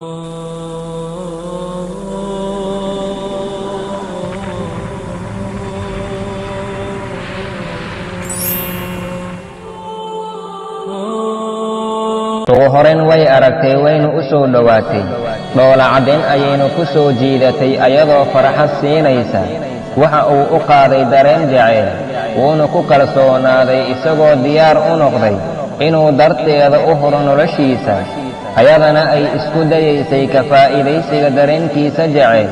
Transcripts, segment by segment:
Ugu horayn way aragtay, waynu u soo dhowaatay, dhoola caddayn ayaynu ku soo jiidatay ayadoo farxad siinaysa. Waxa uu u qaaday dareen jacayl, wuuna ku kalsoonaaday, isagoo diyaar u noqday inuu darteeda u huro noloshiisa. Ayadana ay isku dayaysay ka faa'iidaysiga dareenkiisa jacayl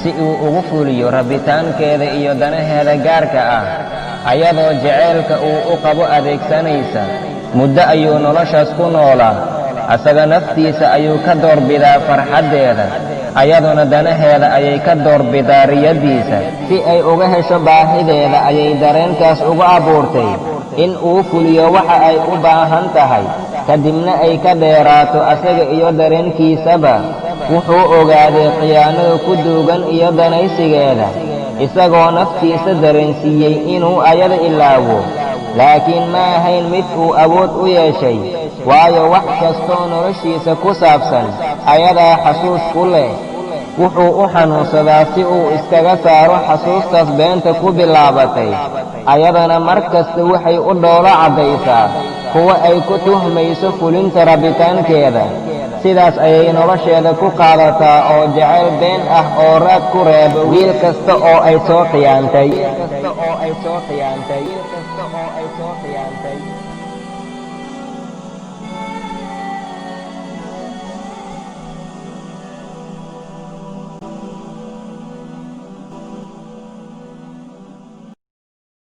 si uu ugu fuliyo rabitaankeeda iyo danaheeda gaarka ah, ayadoo jacaylka uu u qabo adeegsanaysa. Muddo ayuu noloshaas ku noolaa. Asaga naftiisa ayuu ka doorbidaa farxaddeeda, ayaduna danaheeda ayay ka doorbidaa riyadiisa. Si ay uga hesho baahideeda ayay dareenkaas ugu abuurtay in uu fuliyo waxa ay u baahan tahay, kadibna ay ka dheeraato asaga iyo dareenkiisaba. Wuxuu ogaaday khiyaanada ku duugan iyo danaysigeeda, isagoo naftiisa dareensiiyey inuu ayada ilaawo, laakiin ma ahayn mid uu awood u yeeshay, waayo wax kastoo noloshiisa ku saabsan ayadaa xasuus ku leh. Wuxuu u xanuunsadaa si uu iskaga saaro xasuustaas beenta ku bilaabatay. Ayadana mar kasta waxay u dhoolo caddaysaa kuwa ay ku tuhmayso fulinta rabitaankeeda. Sidaas ayay nolosheeda ku qaadataa oo jacayl been ah oo raad ku reeba wiil kasta oo ay soo khiyaantay.